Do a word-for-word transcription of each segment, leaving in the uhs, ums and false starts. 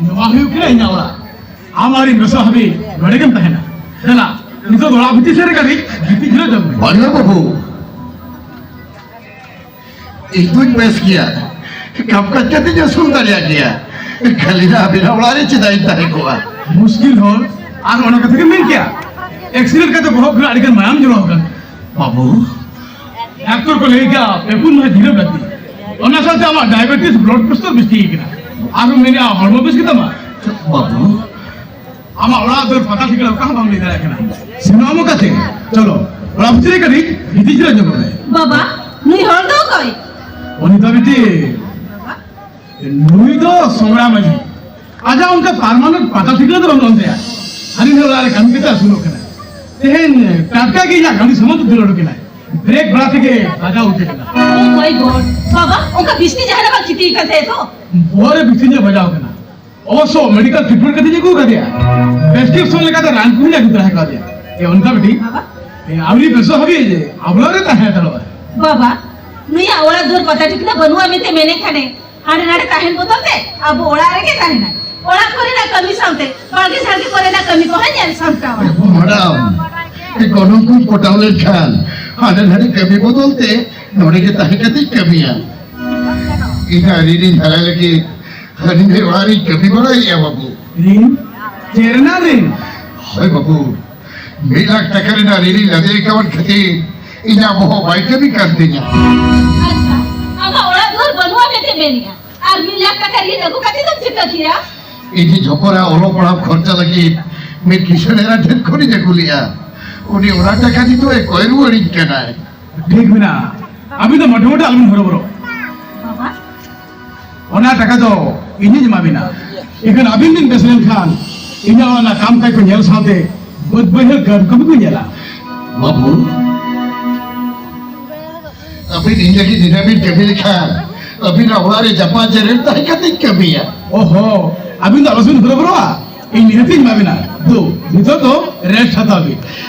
ᱱᱚᱣᱟ ᱦᱩᱭᱩᱜ ᱠᱟᱱᱟ ᱤᱧᱟᱹᱜ ᱚᱲᱟᱜ᱾ ᱟᱢ ᱟᱨ ᱤᱧ ᱵᱮᱥᱚᱜ ᱦᱟᱹᱵᱤᱡ ᱱᱚᱰᱮ ᱜᱮᱢ ᱛᱟᱦᱮᱱᱟ᱾ ᱫᱮᱞᱟ, ᱱᱤᱛᱚᱜ ᱫᱚ ᱚᱲᱟᱜ ᱵᱷᱤᱛᱤᱨ ᱥᱮᱫ ᱨᱮ ᱠᱟᱹᱴᱤᱡ ᱜᱤᱛᱤᱡ ᱡᱤᱨᱟᱹᱜ ᱡᱚᱝ ᱢᱮ᱾ ᱵᱟᱹᱱᱩᱭᱟ ᱵᱟᱹᱵᱩ, ᱤᱧ ᱫᱩᱧ ᱵᱮᱥ ᱜᱮᱭᱟ, ᱠᱟᱢ ᱠᱟᱡᱽ ᱠᱟᱛᱮᱧ ᱟᱹᱥᱩᱞ ᱫᱟᱲᱮᱭᱟᱜ ᱜᱮᱭᱟ, ᱠᱷᱟᱹᱞᱤ ᱫᱚ ᱟᱹᱵᱤᱱᱟᱜ ᱚᱲᱟᱜ ᱨᱮ ᱪᱮᱫᱟᱜ ᱤᱧ ᱛᱟᱦᱮᱸ ᱠᱚᱜᱼᱟ? ᱢᱩᱥᱠᱤᱞ ᱦᱚᱲ, ᱟᱨ ᱚᱱᱟ ᱠᱟᱛᱷᱟ ᱜᱮᱢ ᱢᱮᱱ ᱠᱮᱭᱟ? ᱮᱠᱥᱤᱰᱮᱱᱴ ᱠᱟᱛᱮ ᱵᱚᱦᱚᱜ ᱠᱷᱚᱱᱟᱜ ᱟᱹᱰᱤ ᱜᱟᱱ ᱢᱟᱭᱟᱢ ᱡᱚᱨᱚ ᱟᱠᱟᱱ᱾ ᱵᱟᱹᱵᱩ, ᱰᱟᱠᱛᱚᱨ ᱠᱚ ᱞᱟᱹᱭ ᱠᱮᱫᱟ ᱯᱮ ᱯᱩᱱ ᱢᱟᱦᱟ ᱡᱤᱨᱟᱹᱣ ᱞᱟᱹᱠᱛᱤ᱾ ᱚᱱᱟ ᱥᱟᱶᱛᱮ ᱟᱢᱟᱜ ᱰᱟᱭᱟᱵᱮᱴᱤᱥ, ᱵᱞᱟᱰ ᱯᱨᱮᱥᱟᱨ ᱵᱤᱥᱤ ᱟᱠᱟᱱᱟ᱾ ᱟᱨᱦᱚᱸ ᱢᱮᱱᱮᱜᱼᱟ ᱦᱚᱲᱢᱚ ᱵᱮᱥ ᱜᱮᱛᱟᱢᱟ᱾ ᱵᱟᱹᱵᱩ, ᱟᱢᱟᱜ ᱚᱲᱟᱜ ᱫᱩᱣᱟᱹᱨ ᱯᱟᱛᱟ ᱴᱷᱤᱠᱟᱹᱱᱟ ᱚᱠᱟ ᱦᱚᱸ ᱵᱟᱢ ᱞᱟᱹᱭ ᱫᱟᱲᱮᱭᱟᱜ ᱠᱟᱱᱟ᱾ ᱥᱮᱱᱚᱜ ᱟᱢ ᱚᱠᱟᱛᱮ? ᱪᱚᱞᱚ, ᱚᱲᱟᱜ ᱵᱷᱤᱛᱤᱨ ᱨᱮ ᱠᱟᱹᱴᱤᱡ ᱜᱤᱛᱤᱡ ᱡᱤᱨᱟᱹᱣ ᱧᱚᱜᱚᱜ ᱢᱮ᱾ ᱵᱟᱵᱟ, ᱱᱩᱭ ᱦᱚᱲ ᱫᱚ ᱚᱠᱚᱭ? ᱩᱱᱤ ᱫᱚ ᱵᱤᱴᱤ᱾ ᱵᱟᱵᱟ? ᱱᱩᱭ ᱫᱚ ᱥᱚᱝᱜᱽᱨᱟᱢ ᱢᱟᱹᱡᱷᱤ᱾ ᱟᱡᱟᱜ ᱚᱱᱠᱟ ᱯᱟᱨᱢᱟᱱᱮᱱᱴ ᱯᱟᱛᱟ ᱴᱷᱤᱠᱟᱹᱱᱟ ᱫᱚ ᱵᱟᱹᱱᱩᱜ ᱟᱱ ᱛᱟᱭᱟ᱾ ᱦᱟᱹᱱᱤ ᱱᱟᱹᱭ ᱚᱲᱟᱜ ᱨᱮ ᱠᱟᱹᱢᱤ ᱠᱟᱛᱮ ᱟᱹᱥᱩᱞᱚᱜ ᱠᱟᱱᱟ᱾ ᱛᱮᱦᱮᱧ ᱴᱟᱴᱠᱟ ᱜᱮ ᱤᱧᱟᱹᱜ ᱜᱟᱹᱰᱤ ᱥᱟᱢᱟᱝ ᱛᱮ ᱫᱟᱹᱲ ᱩᱰᱩᱠ ᱮᱱᱟᱭ᱾ ᱵᱨᱮᱠ ᱵᱟᱲᱟ ᱛᱮᱜᱮ ᱵᱟᱡᱟᱣ ᱩᱛᱟᱹᱨ ᱮᱱᱟ᱾ Oh my God! ᱵᱟᱵᱟ, ᱚᱱᱠᱟ ᱵᱤᱥᱛᱤ ᱡᱟᱦᱟᱱᱟᱜ ᱵᱟᱝ ᱠᱷᱤᱛᱤ ᱠᱟᱱ ᱛᱟᱭᱟ ᱛᱚ? ᱵᱚᱦᱚᱜ ᱨᱮ ᱵᱤᱥᱛᱤ ᱧᱚᱜ ᱵᱟᱡᱟᱣ ᱠᱟᱱᱟ᱾ ᱚᱵᱚᱥᱥᱚ ᱢᱮᱰᱤᱠᱮᱞ ᱴᱨᱤᱴᱢᱮᱱᱴ ᱠᱟᱛᱮ ᱟᱹᱜᱩ ᱠᱟᱫᱮᱭᱟ᱾ ᱯᱨᱮᱥᱠᱨᱤᱯᱥᱚᱱ ᱞᱮᱠᱟᱛᱮ ᱨᱟᱱ ᱠᱚᱦᱚᱸᱧ ᱟᱹᱜᱩ ᱛᱚᱨᱟ ᱠᱟᱫᱮᱭᱟ᱾ ᱮ, ᱚᱱᱠᱟ ᱵᱤᱴᱤ? ᱵᱟᱵᱟ? ᱮ, ᱟᱹᱣᱨᱤ ᱵᱮᱥᱚᱜ ᱦᱟᱹᱵᱤᱡ ᱟᱵᱚ ᱚᱲᱟᱜ ᱨᱮ ᱛᱟᱦᱮᱸ ᱦᱟᱛᱟᱲᱚᱜᱼᱟ᱾ ᱵᱟᱵᱟ, ᱱᱩᱭᱟᱜ ᱚᱲᱟᱜ ᱫᱩᱣᱟᱹᱨ ᱯᱟᱛᱟ ᱴᱷᱤᱠᱟᱹᱱᱟ ᱵᱟᱹᱱᱩᱜᱼᱟ ᱢᱮᱱᱛᱮ ᱢᱮᱱᱮᱫ ᱠᱷᱟᱱᱮ, ᱦᱟᱸᱰᱮ ᱱᱟᱰᱮ ᱛᱟᱦᱮᱱ ᱵᱚᱫᱚᱞ ᱛᱮ ᱟᱵᱚ ᱚᱲᱟᱜ ᱨᱮᱜᱮ ᱛᱟᱦᱮᱱᱟ᱾ ᱚᱲᱟᱜ ᱠᱚᱨᱮᱱᱟᱜ ᱠᱟᱹᱢᱤ ᱥᱟᱶᱛᱮ ᱵᱟᱲᱜᱮ ᱡᱷᱟᱲᱜᱮ ᱠᱚᱨᱮᱱᱟᱜ ᱠᱟᱹᱢᱤ ᱠᱚᱦᱚᱸ ᱧᱮᱞ ᱥᱟᱢᱴᱟᱣᱟ᱾ ᱢᱮᱰᱟᱢ, ᱜᱚᱱᱚᱝ ᱠᱚ ᱯᱚᱴᱟᱣ ᱞᱮᱱᱠᱷᱟᱱ ᱦᱟᱸᱰᱮ ᱱᱟᱰᱮ ᱠᱟᱹᱢᱤ ᱵᱚᱫᱚᱞ ᱛᱮ ᱱᱚᱰᱮ ᱜᱮ ᱛᱟᱦᱮᱸ ᱠᱟᱛᱮᱧ ᱠᱟᱹᱢᱤᱭᱟ᱾ ᱤᱧ ᱟᱹᱰᱤ ᱫᱤᱱ ᱫᱷᱟᱨᱟ ᱞᱟᱹᱜᱤᱫ ᱦᱟᱹᱱᱤ ᱱᱟᱹᱭ ᱚᱲᱟᱜ ᱨᱤᱧ ᱠᱟᱹᱢᱤ ᱵᱟᱲᱟᱭᱮᱫᱼᱟ ᱵᱟᱹᱵᱩ᱾ ᱨᱤᱱ? ᱪᱮᱫ ᱨᱮᱱᱟᱜ ᱨᱤᱱ? ᱦᱳᱭ ᱵᱟᱹᱵᱩ, ᱢᱤᱫ ᱞᱟᱠᱷ ᱴᱟᱠᱟ ᱨᱮᱱᱟᱜ ᱨᱤᱱᱤᱧ ᱞᱟᱫᱮ ᱟᱠᱟᱣᱟᱫ ᱠᱷᱟᱹᱛᱤᱨ ᱤᱧᱟᱜ ᱵᱚᱦᱚᱜ ᱵᱟᱭ ᱠᱟᱹᱢᱤ ᱠᱟᱱ ᱛᱤᱧᱟ᱾ ᱟᱪᱪᱷᱟ, ᱟᱢᱟᱜ ᱚᱲᱟᱜ ᱫᱩᱣᱟᱹᱨ ᱵᱟᱹᱱᱩᱜᱼᱟ ᱢᱮᱱᱛᱮ ᱢᱮᱱᱮᱜᱼᱟ, ᱟᱨ ᱢᱤᱫ ᱞᱟᱠᱷ ᱴᱟᱠᱟ ᱨᱤᱱ ᱟᱹᱜᱩ ᱠᱟᱛᱮ ᱫᱚᱢ ᱪᱤᱠᱟᱹ ᱠᱮᱭᱟ? ᱤᱧᱤᱡ ᱦᱚᱯᱚᱱᱟᱜ ᱚᱞᱚᱜ ᱯᱟᱲᱦᱟᱣ ᱠᱷᱚᱨᱪᱟ ᱞᱟᱹᱜᱤᱫ ᱢᱤᱫ ᱠᱤᱥᱟᱹᱬ ᱮᱨᱟ ᱴᱷᱮᱱ ᱠᱷᱚᱱᱤᱧ ᱟᱹᱜᱩ ᱞᱮᱜᱼᱟ᱾ ᱩᱱᱤ ᱚᱱᱟ ᱴᱟᱠᱟ ᱱᱤᱛᱚᱜ ᱮ ᱠᱚᱭ ᱨᱩᱣᱟᱹᱲᱤᱧ ᱠᱟᱱᱟᱭ᱾ ᱴᱷᱤᱠ ᱢᱮᱱᱟᱜᱼᱟ, ᱟᱹᱵᱤᱱ ᱫᱚ ᱢᱚᱴᱟᱢᱩᱴᱤ ᱟᱞᱚᱵᱤᱱ ᱦᱚᱨᱚᱵᱚᱨᱚᱜ᱾ ᱵᱟᱵᱟ? ᱚᱱᱟ ᱴᱟᱠᱟ ᱫᱚ ᱤᱧᱤᱧ ᱮᱢᱟ ᱵᱤᱱᱟ᱾ ᱮᱱᱠᱷᱟᱱ ᱟᱹᱵᱤᱱ ᱵᱤᱱ ᱵᱮᱥ ᱞᱮᱱᱠᱷᱟᱱ ᱤᱧᱟᱹᱜ ᱚᱱᱟ ᱠᱟᱢ ᱠᱟᱡᱽ ᱠᱚ ᱧᱮᱞ ᱥᱟᱶᱛᱮ ᱵᱟᱹᱫᱽ ᱵᱟᱹᱭᱦᱟᱹᱲ ᱠᱟᱹᱢᱤ ᱠᱚᱵᱤᱱ ᱧᱮᱞᱟ᱾ ᱵᱟᱹᱵᱩ, ᱟᱹᱵᱤᱱ ᱤᱧ ᱞᱟᱹᱜᱤᱫ ᱱᱤᱱᱟᱹᱜ ᱵᱤᱱ ᱠᱟᱹᱢᱤ ᱞᱮᱠᱷᱟᱱ ᱟᱹᱵᱤᱱᱟᱜ ᱚᱲᱟᱜ ᱨᱮ ᱡᱟᱯᱟᱜ ᱡᱮᱨᱮᱲ ᱛᱟᱦᱮᱸ ᱠᱟᱛᱮᱧ ᱠᱟᱹᱢᱤᱭᱟ᱾ ᱚᱦᱚ, ᱟᱹᱵᱤᱱ ᱫᱚ ᱟᱞᱚᱵᱤᱱ ᱦᱚᱨᱚᱵᱚᱨᱚᱜᱼᱟ, ᱤᱧ ᱱᱤᱦᱟᱹᱛᱤᱧ ᱮᱢᱟ ᱵᱤᱱᱟ᱾ ᱫᱩ, ᱱᱤᱛᱚᱜ ᱫᱚ ᱨᱮᱥᱴ ᱦᱟᱛᱟᱣ ᱵᱤᱱ᱾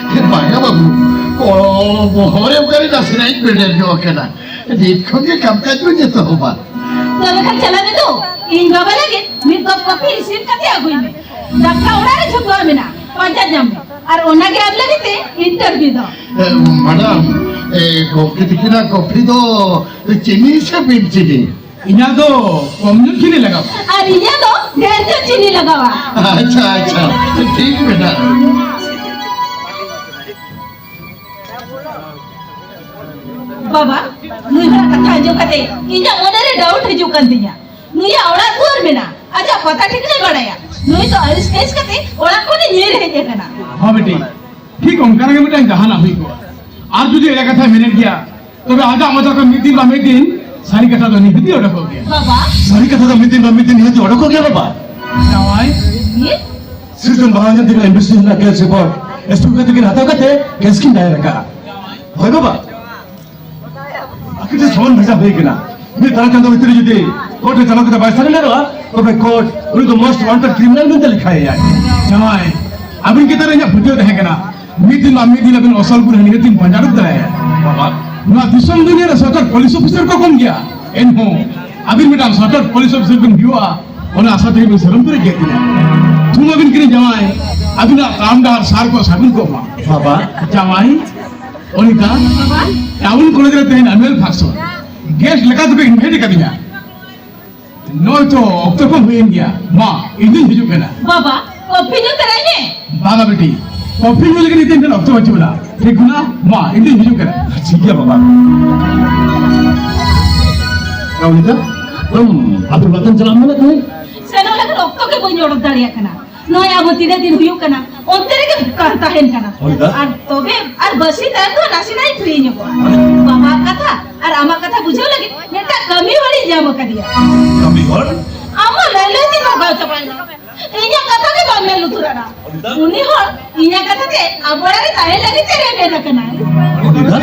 ᱵᱟᱝᱟ ᱵᱟᱹᱵᱩ, ᱚ, ᱵᱚᱦᱚᱜ ᱨᱮ ᱚᱠᱟᱨᱮ ᱱᱟᱥᱮᱱᱟᱜ ᱤᱧ ᱵᱮᱰᱮᱨ ᱧᱚᱜ ᱟᱠᱟᱱᱟ᱾ ᱱᱤᱛ ᱠᱷᱚᱱ ᱜᱮ ᱠᱟᱢ ᱠᱟᱡᱽ ᱵᱚᱱ ᱮᱛᱚᱦᱚᱵᱟ᱾ ᱛᱚᱵᱮ ᱠᱷᱟᱱ ᱪᱟᱞᱟᱜ ᱢᱮ ᱫᱩ, ᱤᱧ ᱵᱟᱵᱟ ᱞᱟᱹᱜᱤᱫ ᱢᱤᱫ ᱠᱚᱯ ᱠᱚᱯᱷᱤ ᱤᱥᱤᱱ ᱠᱟᱛᱮ ᱟᱹᱜᱩᱭ ᱢᱮ᱾ ᱫᱟᱠᱟ ᱚᱲᱟᱜ ᱨᱮ ᱡᱷᱚᱛᱚᱣᱟᱜ ᱢᱮᱱᱟᱜᱼᱟ, ᱯᱟᱸᱡᱟ ᱧᱟᱢ ᱢᱮ᱾ ᱟᱨ ᱚᱱᱟᱜᱮ ᱟᱢ ᱞᱟᱹᱜᱤᱫ ᱛᱮ ᱤᱱᱴᱟᱨᱵᱷᱤᱭᱩ ᱫᱚ᱾ ᱮ, ᱢᱮᱰᱟᱢ, ᱮ, ᱜᱚᱢᱠᱮ ᱛᱤᱠᱤᱱᱟᱜ ᱠᱚᱯᱷᱤ ᱫᱚ ᱪᱤᱱᱤ ᱥᱮ ᱵᱤᱱ ᱪᱤᱱᱤ? ᱤᱧᱟᱜ ᱫᱚ ᱠᱚᱢ ᱧᱚᱜ ᱪᱤᱱᱤ ᱞᱟᱜᱟᱣᱟ᱾ ᱟᱨ ᱤᱧᱟᱜ ᱫᱚ ᱰᱷᱮᱨ ᱧᱚᱜ ᱪᱤᱱᱤ ᱞᱟᱜᱟᱣᱟ᱾ ᱟᱪᱪᱷᱟ, ᱟᱪᱪᱷᱟ, ᱴᱷᱤᱠ ᱢᱮᱱᱟᱜᱼᱟ᱾ ᱵᱟᱵᱟ, ᱱᱩᱭ ᱦᱚᱲᱟᱜ ᱠᱟᱛᱷᱟ ᱟᱸᱡᱚᱢ ᱠᱟᱛᱮ ᱤᱧᱟᱜ ᱢᱚᱱᱮ ᱨᱮ ᱰᱟᱣᱩᱴ ᱦᱤᱡᱩᱜ ᱠᱟᱱ ᱛᱤᱧᱟ᱾ ᱱᱩᱭᱟᱜ ᱚᱲᱟᱜ ᱫᱩᱣᱟᱹᱨ ᱢᱮᱱᱟᱜᱼᱟ, ᱟᱡᱟᱜ ᱯᱟᱛᱟ ᱴᱷᱤᱠᱟᱹᱱᱟᱭ ᱵᱟᱲᱟᱭᱟ᱾ ᱱᱩᱭ ᱫᱚ ᱟᱹᱲᱤᱥ ᱠᱮᱥ ᱠᱟᱛᱮ ᱚᱲᱟᱜ ᱠᱷᱚᱱᱮ ᱧᱤᱨ ᱦᱮᱡ ᱟᱠᱟᱱᱟ᱾ ᱦᱚᱸ ᱵᱤᱴᱤ, ᱴᱷᱤᱠ ᱚᱱᱠᱟ ᱨᱮᱜᱮ ᱢᱤᱫᱴᱟᱝ ᱡᱟᱦᱟᱱᱟᱜ ᱦᱩᱭ ᱠᱚᱜᱼᱟ᱾ ᱟᱨ ᱡᱩᱫᱤ ᱮᱲᱮ ᱠᱟᱛᱷᱟᱭ ᱢᱮᱱᱮᱫ ᱜᱮᱭᱟ, ᱛᱚᱵᱮ ᱟᱡᱟᱜ ᱢᱚᱪᱟ ᱠᱷᱚᱱ ᱢᱤᱫ ᱫᱤᱱ ᱵᱟ ᱢᱤᱫ ᱫᱤᱱ ᱥᱟᱹᱨᱤ ᱠᱟᱛᱷᱟ ᱫᱚ ᱱᱤᱦᱟᱹᱛ ᱜᱮ ᱚᱰᱚᱠᱚᱜ ᱜᱮᱭᱟ᱾ ᱵᱟᱵᱟ᱾ ᱥᱟᱹᱨᱤ ᱠᱟᱛᱷᱟ ᱫᱚ ᱢᱤᱫ ᱫᱤᱱ ᱵᱟ ᱢᱤᱫ ᱫᱤᱱ ᱱᱤᱦᱟᱹᱛ ᱜᱮ ᱚᱰᱚᱠᱚᱜ ᱜᱮᱭᱟ, ᱵᱟᱵᱟ᱾ ᱡᱟᱶᱟᱭ᱾ ᱤᱭᱟᱹ? ᱥᱤᱥᱴᱮᱢ ᱵᱟᱦᱟ ᱧᱮᱞ ᱛᱮᱜᱮ ᱤᱱᱵᱷᱮᱥᱴᱤᱜᱮᱥᱚᱱ ᱨᱮᱱᱟᱜ ᱠᱮᱥ ᱨᱤᱯᱳᱨᱴ ᱮᱥᱯᱤ ᱠᱟᱛᱮ ᱠᱤᱱ ᱦᱟᱛᱟᱣ ᱠᱟᱛᱮ ᱠᱮᱥ ᱠᱤᱱ ᱫᱟᱭᱟᱨ ᱟᱠᱟᱫᱼᱟ᱾ ᱦᱳᱭ ᱵᱟᱵᱟ, ᱟᱹᱠᱤᱱ ᱴᱷᱮᱱ ᱥᱚᱢᱚᱱ ᱵᱷᱮᱡᱟ ᱦᱩᱭ ᱠᱟᱱᱟ᱾ ᱢᱤᱫ ᱛᱟᱞᱟ ᱪᱟᱸᱫᱚ ᱵᱷᱤᱛᱨᱤ ᱡᱩᱫᱤ ᱠᱳᱨᱴ ᱨᱮ ᱪᱟᱞᱟᱣ ᱠᱟᱛᱮ ᱵᱟᱭ ᱥᱟᱨᱮᱱᱰᱟᱨᱚᱜᱼᱟ, ᱛᱚᱵᱮ ᱠᱳᱨᱴ ᱩᱱᱤ ᱫᱚ ᱢᱳᱥᱴ ᱣᱟᱱᱴᱮᱰ ᱠᱨᱤᱢᱤᱱᱟᱞ ᱢᱮᱱᱛᱮ ᱞᱮᱠᱷᱟᱭᱮᱭᱟ᱾ ᱡᱟᱶᱟᱭ, ᱟᱹᱵᱤᱱ ᱪᱮᱛᱟᱱ ᱨᱮ ᱤᱧᱟᱜ ᱯᱟᱹᱛᱭᱟᱹᱣ ᱛᱟᱦᱮᱸ ᱠᱟᱱᱟ, ᱢᱤᱫ ᱫᱤᱱ ᱵᱟᱝ ᱢᱤᱫ ᱫᱤᱱ ᱟᱹᱵᱤᱱ ᱚᱥᱚᱞ ᱜᱩᱱ ᱦᱟᱹᱱᱤ ᱴᱷᱮᱱ ᱯᱟᱸᱡᱟ ᱩᱰᱩᱠ ᱫᱟᱲᱮᱭᱟᱭᱟ᱾ ᱵᱟᱵᱟ, ᱱᱚᱣᱟ ᱫᱤᱥᱚᱢ ᱫᱩᱱᱤᱭᱟᱹ ᱨᱮ ᱥᱚᱨᱠᱟᱨ ᱯᱩᱞᱤᱥ ᱚᱯᱷᱤᱥᱟᱨ ᱠᱚ ᱠᱚᱢ ᱜᱮᱭᱟ, ᱮᱱᱦᱚᱸ ᱟᱹᱵᱤᱱ ᱢᱤᱫᱴᱟᱝ ᱥᱚᱨᱠᱟᱨ ᱯᱩᱞᱤᱥ ᱚᱯᱷᱤᱥᱟᱨ ᱵᱤᱱ ᱦᱩᱭᱩᱜᱼᱟ, ᱚᱱᱟ ᱟᱥᱟ ᱛᱮᱜᱮ ᱵᱤᱱ ᱥᱟᱹᱨᱩᱢ ᱯᱮᱨᱮᱡ ᱠᱮᱫ ᱞᱤᱧᱟ᱾ ᱛᱷᱩᱢ ᱟᱹᱵᱤᱱ ᱠᱟᱹᱱᱟᱹᱧ ᱡᱟᱶᱟᱭ, ᱟᱹᱵᱤᱱᱟᱜ ᱛᱟᱲᱟᱢ ᱰᱟᱦᱟᱨ ᱥᱟᱨ ᱠᱚ ᱥᱟᱹᱜᱩᱱ ᱠᱚᱜ ᱢᱟ᱾ ᱵᱟᱵᱟ᱾ ᱡᱟᱶᱟᱭ, ᱚᱱᱤᱛᱟ, ᱵᱟᱵᱟ᱾ ᱴᱟᱣᱩᱱ ᱠᱚᱞᱮᱡᱽ ᱨᱮ ᱛᱮᱦᱮᱧ ᱟᱱᱩᱣᱟᱞ ᱯᱷᱟᱝᱥᱚᱱ᱾ ᱜᱮᱥᱴ ᱞᱮᱠᱟ ᱛᱮᱯᱮ ᱤᱱᱵᱷᱟᱭᱤᱴ ᱟᱠᱟᱫᱤᱧᱟ᱾ ᱱᱚᱜᱼᱚᱭ ᱛᱚ ᱚᱠᱛᱚ ᱠᱚ ᱦᱩᱭᱮᱱ ᱜᱮᱭᱟ᱾ ᱢᱟ, ᱤᱧ ᱫᱩᱧ ᱦᱤᱡᱩᱜ ᱠᱟᱱᱟ᱾ ᱵᱟᱵᱟ, ᱠᱚᱯᱷᱤ ᱧᱩ ᱛᱟᱨᱟᱭ ᱢᱮ᱾ ᱵᱟᱝᱟ ᱵᱤᱴᱤ, ᱠᱚᱯᱷᱤ ᱧᱩ ᱞᱟᱹᱜᱤᱫ ᱱᱤᱛ ᱤᱧ ᱴᱷᱮᱱ ᱚᱠᱛᱚ ᱵᱟᱹᱪᱩᱜ ᱟᱱᱟ᱾ ᱴᱷᱤᱠ ᱠᱟᱱᱟ? ᱢᱟ, ᱤᱧ ᱫᱩᱧ ᱦᱤᱡᱩᱜ ᱠᱟᱱᱟ᱾ ᱴᱷᱤᱠ ᱜᱮᱭᱟ ᱵᱟᱵᱟ᱾ ᱠᱟᱹᱣᱰᱤ ᱫᱚ? ᱦᱩᱸ, ᱟᱫᱚ ᱵᱟᱛᱟᱱ ᱪᱟᱞᱟᱜ ᱢᱮᱱᱟ ᱛᱟᱦᱮᱸ? ᱥᱮᱱᱚᱜ ᱞᱟᱹᱜᱤᱫ ᱚᱠᱛᱚ ᱜᱮ ᱵᱟᱹᱧ ᱚᱰᱚᱠ ᱫᱟᱲᱮᱭᱟᱜ ᱠᱟᱱᱟ᱾ ᱱᱚᱜᱼᱚᱭ ᱟᱵᱚ ᱛᱤᱱᱟᱹᱜ ᱫᱤᱱ ᱦᱩᱭᱩᱜ ᱠᱟᱱᱟ, ᱚᱱᱛᱮ ᱨᱮᱜᱮ ᱵᱮᱠᱟᱨ ᱛᱟᱦᱮᱱ ᱠᱟᱱᱟ᱾ ᱦᱳᱭ ᱫᱟ᱾ ᱟᱨ ᱛᱚᱵᱮ, ᱟᱨ ᱵᱟᱹᱥᱤ ᱛᱟᱭᱚᱢ ᱫᱚ ᱱᱟᱥᱮᱱᱟᱜ ᱤᱧ ᱯᱷᱨᱤ ᱧᱚᱜᱚᱜᱼᱟ᱾ ᱵᱟᱵᱟᱣᱟᱜ ᱠᱟᱛᱷᱟ ᱟᱨ ᱟᱢᱟᱜ ᱠᱟᱛᱷᱟ ᱵᱩᱡᱷᱟᱹᱣ ᱞᱟᱹᱜᱤᱫ ᱢᱤᱫᱴᱟᱝ ᱠᱟᱹᱢᱤ ᱦᱚᱲᱤᱧ ᱧᱟᱢ ᱟᱠᱟᱫᱮᱭᱟ᱾ ᱠᱟᱹᱢᱤ ᱦᱚᱲ? ᱟᱢ ᱢᱟ ᱞᱟᱹᱭ ᱞᱟᱹᱭ ᱛᱮ ᱵᱷᱟᱜᱟᱣ ᱪᱟᱵᱟᱭᱮᱱᱟ᱾ ᱤᱧᱟᱜ ᱠᱟᱛᱷᱟ ᱜᱮ ᱵᱟᱢ ᱢᱮᱱ ᱞᱩᱛᱩᱨᱟᱜᱼᱟ᱾ ᱩᱱᱤ ᱦᱚᱲ ᱤᱧᱟᱜ ᱠᱟᱛᱷᱟ ᱛᱮ ᱟᱵᱚ ᱚᱲᱟᱜ ᱨᱮ ᱛᱟᱦᱮᱸ ᱞᱟᱹᱜᱤᱫ ᱛᱮ ᱨᱮᱵᱮᱱ ᱟᱠᱟᱱᱟᱭ᱾ ᱚᱱᱤᱛᱟ?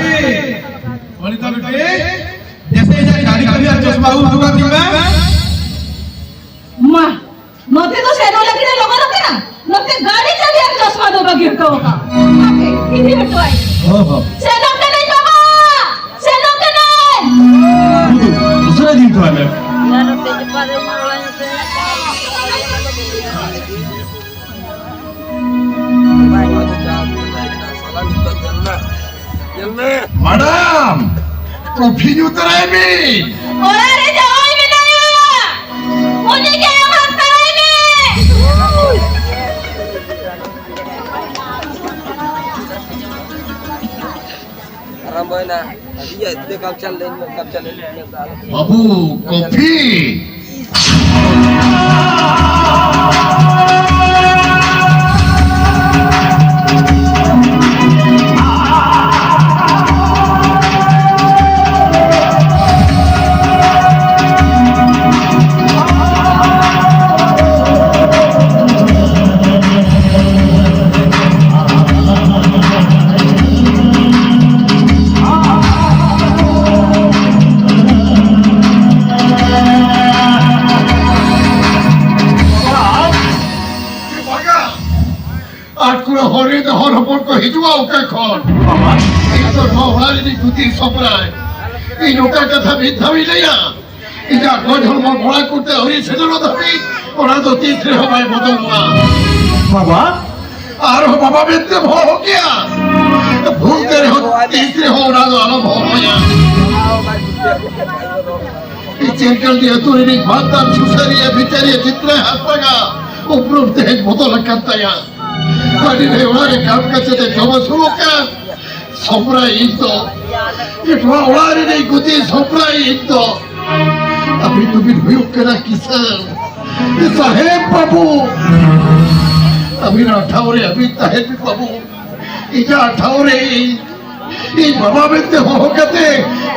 ᱚᱱᱤᱛᱟ ᱵᱤᱴᱤ, ᱡᱮᱥᱮ ᱤᱧᱟᱜ ᱠᱟᱹᱨᱤ ᱠᱟᱹᱨᱤ ᱟᱨ ᱪᱚᱥᱢᱟ ᱩᱫᱩᱜ ᱟᱹᱛᱤᱧ ᱢᱮ᱾ ᱢᱟ, ᱱᱚᱛᱮ ᱫᱚ ᱥᱮᱱᱚᱜ ᱞᱟᱹᱜᱤᱫ ᱮ ᱞᱚᱜᱚᱱᱚᱜ ᱠᱟᱱᱟ, ᱱᱚᱛᱮ ᱜᱟᱹᱰᱤ ᱪᱟᱹᱵᱤ ᱟᱨ ᱪᱚᱥᱢᱟ ᱫᱚ ᱵᱟᱹᱜᱤ ᱦᱚᱴᱚ ᱟᱠᱟᱫ᱾ ᱦᱟᱯᱮ, ᱤᱫᱤ ᱦᱚᱴᱚ ᱟᱭ᱾ ᱦᱚᱸ, ᱦᱚᱸ᱾ ᱥᱮᱱᱚᱜ ᱠᱟᱹᱱᱟᱹᱧ ᱵᱟᱵᱟ, ᱥᱮᱱᱚᱜ ᱠᱟᱹᱱᱟᱹᱧ᱾ ᱩᱥᱟᱹᱨᱟ ᱤᱫᱤ ᱦᱚᱴᱚ ᱟᱭ ᱢᱮ᱾ ᱟᱨ ᱱᱚᱛᱮ ᱪᱮᱯᱟᱨ ᱨᱮ ᱢᱟ ᱚᱲᱟᱜ ᱧᱩᱛᱩᱢ ᱢᱮᱱᱟᱜ ᱛᱟᱭᱟ᱾ ᱢᱮᱰᱟᱢ, ᱠᱚᱯᱷᱤ ᱧᱩ ᱛᱚᱨᱟᱭ ᱵᱤᱱ᱾ ᱚᱲᱟᱜ ᱨᱮ ᱡᱟᱶᱟᱭ ᱢᱮᱱᱟᱭᱟ, ᱩᱱᱤ ᱜᱮ ᱮᱢ ᱦᱟᱛᱟᱲᱟᱭ ᱢᱮ᱾ ᱟᱨᱟᱢᱵᱚᱭᱮᱱᱟ᱾ ᱤᱭᱟᱹ, ᱫᱮ ᱠᱟᱯᱪᱟ ᱞᱮᱱ ᱢᱮ, ᱠᱟᱯᱪᱟ ᱞᱮᱱ ᱢᱮ᱾ ᱵᱟᱹᱵᱩ, ᱠᱚᱯᱷᱤ᱾ ᱟᱨ ᱠᱩᱲᱟᱹ ᱦᱚᱨ ᱨᱮ ᱫᱚ ᱦᱚᱲ ᱦᱚᱯᱚᱱ ᱠᱚ ᱦᱤᱡᱩᱜᱼᱟ ᱚᱠᱟ ᱠᱷᱚᱱ? ᱤᱧ ᱫᱚ ᱱᱚᱣᱟ ᱚᱲᱟᱜ ᱨᱤᱱᱤᱡ ᱜᱩᱛᱤ ᱥᱚᱢᱨᱟᱭ᱾ ᱤᱧ ᱚᱠᱟ ᱠᱟᱛᱷᱟ ᱢᱤᱫ ᱫᱷᱟᱣ ᱤᱧ ᱞᱟᱹᱭᱟ? ᱤᱧᱟᱹᱜ ᱜᱚᱡ ᱦᱚᱲᱢᱚ ᱢᱚᱲᱟ ᱠᱚᱛᱮ ᱟᱹᱣᱨᱤ ᱥᱮᱴᱮᱨᱚᱜ ᱫᱷᱟᱹᱵᱤᱡ ᱚᱱᱟ ᱫᱚ ᱛᱤᱥ ᱨᱮᱦᱚᱸ ᱵᱟᱭ ᱵᱚᱫᱚᱞᱚᱜᱼᱟ᱾ ᱵᱟᱵᱟ? ᱟᱨᱦᱚᱸ ᱵᱟᱵᱟ ᱢᱮᱱᱛᱮᱢ ᱦᱚᱦᱚ ᱠᱮᱭᱟ? ᱵᱷᱩᱞ ᱛᱮ ᱨᱮᱦᱚᱸ ᱛᱤᱥ ᱨᱮᱦᱚᱸ ᱚᱱᱟ ᱫᱚ ᱟᱞᱚᱢ ᱦᱚᱦᱚᱭᱟ᱾ ᱤᱧ ᱪᱮᱨᱠᱟᱞᱰᱤ ᱟᱹᱛᱩ ᱨᱤᱱᱤᱡ ᱵᱷᱟᱱᱫᱟᱨ ᱥᱩᱥᱟᱹᱨᱤᱭᱟᱹ ᱵᱤᱪᱟᱹᱨᱤᱭᱟᱹ ᱪᱤᱛᱨᱟᱹ ᱦᱟᱸᱥᱫᱟᱜ ᱩᱯᱨᱩᱢ ᱛᱮᱦᱮᱧ ᱵᱚᱫᱚᱞ ᱟᱠᱟᱱ ᱛᱟᱭᱟ᱾ ᱟᱹᱰᱤ ᱰᱷᱮᱨ ᱚᱲᱟᱜ ᱨᱮ ᱠᱟᱢ ᱠᱟᱛᱮ ᱡᱚᱢ ᱟᱹᱥᱩᱞᱚᱜ ᱠᱟᱱ ᱥᱚᱢᱨᱟᱭ ᱤᱧ ᱫᱚ, ᱱᱚᱣᱟ ᱚᱲᱟᱜ ᱨᱤᱱᱤᱡ ᱜᱩᱛᱤ ᱥᱚᱢᱨᱟᱭ ᱤᱧ ᱫᱚ᱾ ᱟᱹᱵᱤᱱ ᱫᱚᱵᱤᱱ ᱦᱩᱭᱩᱜ ᱠᱟᱱᱟ ᱠᱤᱥᱟᱹᱬ ᱥᱟᱦᱮᱵ ᱵᱟᱹᱵᱩ᱾ ᱟᱹᱵᱤᱱᱟᱜ ᱴᱷᱟᱶ ᱨᱮ ᱟᱹᱵᱤᱱ ᱛᱟᱦᱮᱱ ᱵᱤᱱ ᱵᱟᱹᱵᱩ᱾ ᱤᱧᱟᱹᱜ ᱴᱷᱟᱶ ᱨᱮ ᱤᱧ, ᱤᱧ ᱵᱟᱵᱟ ᱢᱮᱱᱛᱮ ᱦᱚᱦᱚ ᱠᱟᱛᱮ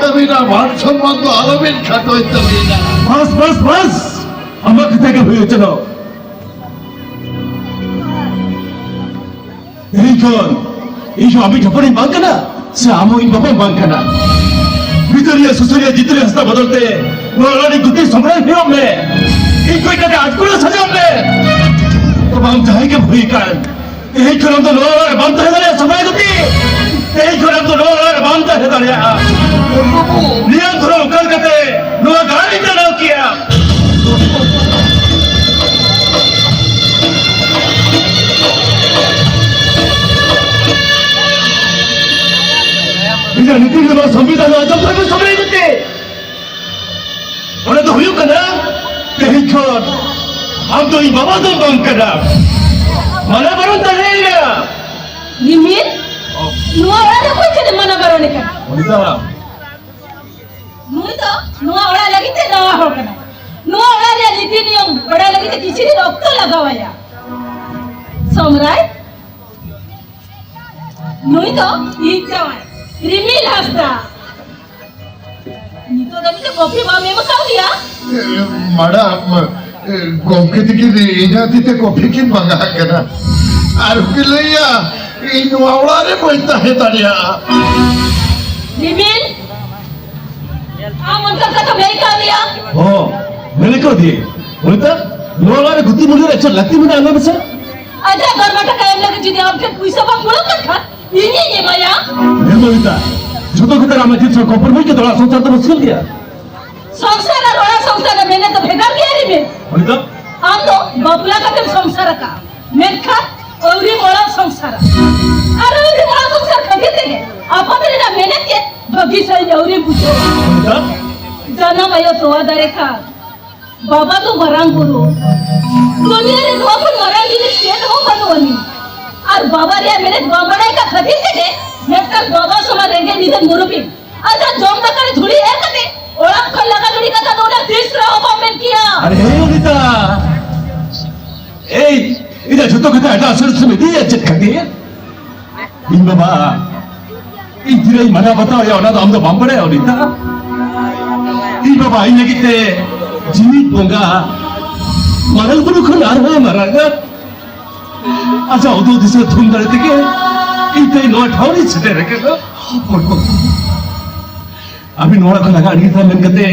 ᱟᱹᱵᱤᱱᱟᱜ ᱢᱟᱱ ᱥᱚᱱᱢᱟᱱ ᱫᱚ ᱟᱞᱚᱵᱤᱱ ᱠᱷᱟᱴᱚᱭ ᱛᱟᱹᱵᱤᱱᱟ᱾ ᱵᱟᱥ, ᱵᱟᱥ, ᱵᱟᱥ! ᱟᱢᱟᱜ ᱠᱟᱛᱷᱟ ᱜᱮ ᱦᱩᱭ ᱦᱚᱪᱚ᱾ ᱛᱮᱦᱮᱧ ᱠᱷᱚᱱ ᱤᱧ ᱦᱚᱸ ᱟᱢᱤᱡ ᱦᱚᱯᱚᱱᱤᱧ ᱵᱟᱝ ᱠᱟᱱᱟ, ᱥᱮ ᱟᱢ ᱦᱚᱸ ᱤᱧ ᱵᱟᱵᱟᱢ ᱵᱟᱝ ᱠᱟᱱᱟ᱾ ᱵᱤᱪᱟᱹᱨᱤᱭᱟᱹ ᱥᱩᱥᱟᱹᱨᱤᱭᱟᱹ ᱡᱤᱛᱨᱤ ᱦᱟᱸᱥᱫᱟ ᱵᱚᱫᱚᱞ ᱛᱮ ᱱᱚᱣᱟ ᱚᱲᱟᱜ ᱨᱤᱱ ᱜᱩᱛᱤ ᱥᱚᱢᱨᱟᱭ ᱦᱩᱭᱩᱜ ᱢᱮ᱾ ᱤᱧ ᱠᱷᱚᱱ ᱠᱟᱛᱮ ᱟᱡ ᱠᱚᱲᱟ ᱥᱟᱡᱟᱣ ᱢᱮ᱾ ᱛᱚᱵᱮ ᱟᱢ ᱡᱟᱦᱟᱸᱭ ᱜᱮᱢ ᱦᱩᱭ ᱠᱟᱱ, ᱛᱮᱦᱮᱧ ᱠᱷᱚᱱ ᱟᱢ ᱫᱚ ᱱᱚᱣᱟ ᱚᱲᱟᱜ ᱨᱮ ᱵᱟᱢ ᱛᱟᱦᱮᱸ ᱫᱟᱲᱮᱭᱟᱜᱼᱟ ᱥᱚᱢᱨᱟᱭ ᱜᱩᱛᱤ᱾ ᱛᱮᱦᱮᱧ ᱠᱷᱚᱱ ᱟᱢ ᱫᱚ ᱱᱚᱣᱟ ᱚᱲᱟᱜ ᱨᱮ ᱵᱟᱢ ᱛᱟᱦᱮᱸ ᱫᱟᱲᱮᱭᱟᱜᱼᱟ᱾ ᱱᱤᱭᱟᱹ ᱫᱷᱚᱨᱚᱢ ᱚᱠᱟ ᱞᱮᱠᱟᱛᱮ ᱱᱚᱣᱟ ᱜᱟᱲ ᱤᱧ ᱴᱟᱱᱟᱣ ᱠᱮᱭᱟ? ᱱᱤᱛᱤ ᱱᱚᱣᱟ ᱥᱚᱝᱵᱤᱫᱷᱟᱱ ᱟᱸᱡᱚᱢ ᱛᱟᱵᱚᱱ ᱥᱚᱢᱚᱭ ᱠᱟᱛᱮ᱾ ᱚᱱᱟ ᱫᱚ ᱦᱩᱭᱩᱜ ᱠᱟᱱᱟ, ᱛᱮᱦᱮᱧ ᱠᱷᱚᱱ ᱟᱢ ᱫᱚ ᱤᱧ ᱵᱟᱵᱟ ᱫᱚ ᱵᱟᱝ ᱠᱟᱱᱟ᱾ ᱢᱟᱱᱟ ᱵᱟᱨᱚᱱ ᱛᱟᱦᱮᱸᱭᱮᱱᱟ᱾ ᱨᱤᱢᱤᱞ, ᱱᱚᱣᱟ ᱚᱲᱟᱜ ᱨᱮ ᱚᱠᱚᱭ ᱪᱮᱫ ᱮ ᱢᱟᱱᱟ ᱵᱟᱨᱚᱱᱮ ᱠᱟᱱᱟ? ᱚᱱᱤᱛᱟ᱾ ᱱᱩᱭ ᱫᱚ ᱱᱚᱣᱟ ᱚᱲᱟᱜ ᱞᱟᱹᱜᱤᱫ ᱛᱮ ᱱᱟᱣᱟ ᱦᱚᱲ ᱠᱟᱱᱟᱭ᱾ ᱱᱚᱣᱟ ᱚᱲᱟᱜ ᱨᱮᱭᱟᱜ ᱱᱤᱛᱤ ᱱᱤᱭᱚᱢ ᱵᱟᱲᱟᱭ ᱞᱟᱹᱜᱤᱫ ᱛᱮ ᱠᱤᱪᱷᱩ ᱫᱤᱱ ᱚᱠᱛᱚ ᱞᱟᱜᱟᱣ ᱟᱭᱟ᱾ ᱥᱚᱢᱨᱟᱭ, ᱱᱩᱭ ᱫᱚ ᱤᱧ ᱡᱟᱶᱟᱭ ᱨᱤᱢᱤᱞ ᱦᱟᱸᱥᱫᱟ᱾ ᱱᱤᱛᱚᱜ ᱫᱷᱟᱹᱵᱤᱡ ᱛᱮ ᱠᱚᱯᱷᱤ ᱵᱟᱢ ᱮᱢ ᱟᱠᱟᱣᱫᱮᱭᱟ? ᱮ, ᱢᱟᱰᱟᱢ, ᱮ, ᱜᱚᱢᱠᱮ ᱛᱤᱠᱤᱱ ᱤᱧᱟᱹᱜ ᱛᱤ ᱛᱮ ᱠᱚᱯᱷᱤ ᱠᱤᱱ ᱢᱟᱸᱜᱟ ᱟᱠᱟᱱᱟ᱾ ᱟᱨ ᱠᱤᱱ ᱞᱟᱹᱭᱟ, ᱤᱧ ᱱᱚᱣᱟ ᱚᱲᱟᱜ ᱨᱮ ᱵᱟᱹᱧ ᱛᱟᱦᱮᱸ ᱫᱟᱲᱮᱭᱟᱜᱼᱟ᱾ ᱨᱤᱢᱤᱞ, ᱟᱢ ᱚᱱᱠᱟ ᱠᱟᱛᱷᱟᱢ ᱞᱟᱹᱭ ᱠᱟᱣᱫᱮᱭᱟ? ᱦᱚᱸ, ᱢᱮᱱ ᱠᱟᱣᱫᱤᱭᱟᱹᱧ᱾ ᱚᱱᱤᱛᱟ, ᱱᱚᱣᱟ ᱚᱲᱟᱜ ᱨᱮ ᱜᱩᱛᱤ ᱢᱩᱞᱤ ᱨᱮ ᱪᱮᱫ ᱞᱟᱹᱠᱛᱤ ᱢᱮᱱᱟᱜᱼᱟ, ᱞᱟᱹᱭ ᱢᱮᱥᱮ? ᱟᱡᱟᱜ ᱫᱚᱨᱢᱟ ᱴᱟᱠᱟ ᱮᱢ ᱞᱟᱹᱜᱤᱫ ᱡᱩᱫᱤ ᱟᱢ ᱴᱷᱮᱱ ᱯᱩᱭᱥᱟᱹ ᱵᱟᱝ ᱠᱩᱲᱟᱹᱜ ᱠᱟᱱ ᱠᱷᱟᱱ, ᱤᱧᱤᱧ ᱮᱢᱟᱭᱟ᱾ ᱧᱮᱞ ᱢᱮ ᱚᱱᱤᱛᱟ, ᱡᱷᱚᱛᱚ ᱠᱷᱮᱛᱨᱮ ᱟᱢᱟᱜ ᱡᱤᱱᱤᱥ ᱠᱚ ᱯᱚᱨᱢᱚᱡᱽ ᱠᱮᱫᱟ, ᱚᱲᱟᱜ ᱥᱚᱝᱥᱟᱨ ᱫᱚ ᱢᱩᱥᱠᱤᱞ ᱜᱮᱭᱟ᱾ ᱥᱚᱝᱥᱟᱨ ᱟᱨ ᱚᱲᱟᱜ ᱥᱚᱝᱥᱟᱨ ᱨᱮ ᱢᱮᱱᱮᱫ ᱫᱚ ᱵᱷᱮᱜᱟᱨ ᱜᱮᱭᱟ ᱨᱤᱢᱤᱞ᱾ ᱚᱱᱤᱛᱟ? ᱟᱢ ᱫᱚ ᱵᱟᱯᱞᱟ ᱠᱟᱛᱮᱢ ᱥᱚᱝᱥᱟᱨ ᱟᱠᱟᱫᱼᱟ, ᱢᱮᱱᱠᱷᱟᱱ ᱟᱹᱣᱨᱤᱢ ᱚᱲᱟᱜ ᱥᱚᱝᱥᱟᱨᱟ᱾ ᱟᱨ ᱟᱹᱣᱨᱤᱢ ᱚᱲᱟᱜ ᱥᱚᱝᱥᱟᱨ ᱠᱷᱟᱹᱛᱤᱨ ᱛᱮᱜᱮ ᱟᱯᱟᱛ ᱨᱮᱱᱟᱜ ᱢᱮᱱᱮᱫ ᱜᱮ ᱵᱷᱟᱹᱜᱤ ᱥᱟᱺᱦᱤᱡ ᱟᱹᱣᱨᱤᱢ ᱵᱩᱡᱷᱟᱹᱣᱟ᱾ ᱚᱱᱤᱛᱟ? ᱡᱟᱱᱟᱢ ᱟᱭᱳ ᱛᱚᱣᱟ ᱫᱟᱨᱮ ᱠᱷᱟᱱ ᱵᱟᱵᱟ ᱫᱚ ᱢᱟᱨᱟᱝ ᱵᱩᱨᱩ᱾ ᱫᱩᱱᱤᱭᱟᱹ ᱨᱮ ᱱᱚᱣᱟ ᱠᱷᱚᱱ ᱢᱟᱨᱟᱝ ᱡᱤᱱᱤᱥ ᱪᱮᱫ ᱦᱚᱸ ᱵᱟᱹᱱᱩᱜ ᱟᱹᱱᱤᱡ᱾ ᱟᱨ ᱵᱟᱵᱟ ᱨᱮᱭᱟᱜ ᱢᱮᱱᱮᱫ ᱵᱟᱢ ᱵᱟᱲᱟᱭ ᱠᱟᱜ ᱠᱷᱟᱹᱛᱤᱨ ᱛᱮᱜᱮ ᱢᱤᱫᱴᱟᱝ ᱵᱟᱵᱟ ᱥᱚᱢᱟᱱ ᱨᱮᱸᱜᱮᱡ ᱱᱤᱫᱷᱟᱹᱱ ᱢᱩᱨᱩᱵᱤᱱ ᱟᱡᱟᱜ ᱡᱚᱢ ᱫᱟᱠᱟ ᱨᱮ ᱫᱷᱩᱲᱤ ᱮᱨ ᱠᱟᱛᱮ ᱚᱲᱟᱜ ᱠᱷᱚᱱ ᱞᱟᱜᱟ ᱜᱤᱰᱤ ᱠᱟᱛᱷᱟ ᱫᱚ ᱚᱱᱟ ᱛᱤᱥ ᱨᱮᱦᱚᱸ ᱵᱟᱢ ᱢᱮᱱ ᱠᱮᱭᱟ᱾ ᱟᱨᱮ ᱦᱮᱸ ᱚᱱᱤᱛᱟ, ᱮᱭ, ᱤᱧᱟᱹᱜ ᱡᱷᱚᱛᱚ ᱠᱟᱛᱷᱟ ᱮᱴᱟᱜ ᱥᱮᱫ ᱥᱮᱫ ᱮᱢ ᱤᱫᱤᱭᱟ ᱪᱮᱫ ᱠᱷᱟᱹᱛᱤᱨ? ᱤᱧ ᱵᱟᱵᱟ, ᱤᱧ ᱛᱤᱱᱟᱹᱜ ᱤᱧ ᱢᱟᱱᱟᱣ ᱵᱟᱛᱟᱣ ᱮᱭᱟ, ᱚᱱᱟ ᱫᱚ ᱟᱢ ᱫᱚ ᱵᱟᱢ ᱵᱟᱲᱟᱭᱟ, ᱚᱱᱤᱛᱟ᱾ ᱤᱧ ᱵᱟᱵᱟ ᱤᱧ ᱞᱟᱹᱜᱤᱫ ᱛᱮ ᱡᱤᱣᱤ ᱵᱚᱸᱜᱟ, ᱢᱟᱨᱟᱝ ᱵᱩᱨᱩ ᱠᱷᱚᱱ ᱟᱨᱦᱚᱸ ᱢᱟᱨᱟᱝᱟ᱾ ᱟᱡᱟᱜ ᱩᱫᱩᱜ ᱫᱤᱥᱟᱹ ᱛᱷᱩᱢ ᱫᱟᱲᱮ ᱛᱮᱜᱮ ᱤᱧ ᱛᱮᱦᱮᱧ ᱱᱚᱣᱟ ᱴᱷᱟᱶ ᱨᱤᱧ ᱥᱮᱴᱮᱨ ᱟᱠᱟᱱᱟ᱾ ᱟᱹᱵᱤᱱ ᱱᱚᱣᱟ ᱠᱷᱚᱱ ᱞᱟᱜᱟ ᱟᱹᱰᱤ ᱫᱷᱟᱣ ᱢᱮᱱ ᱠᱟᱛᱮ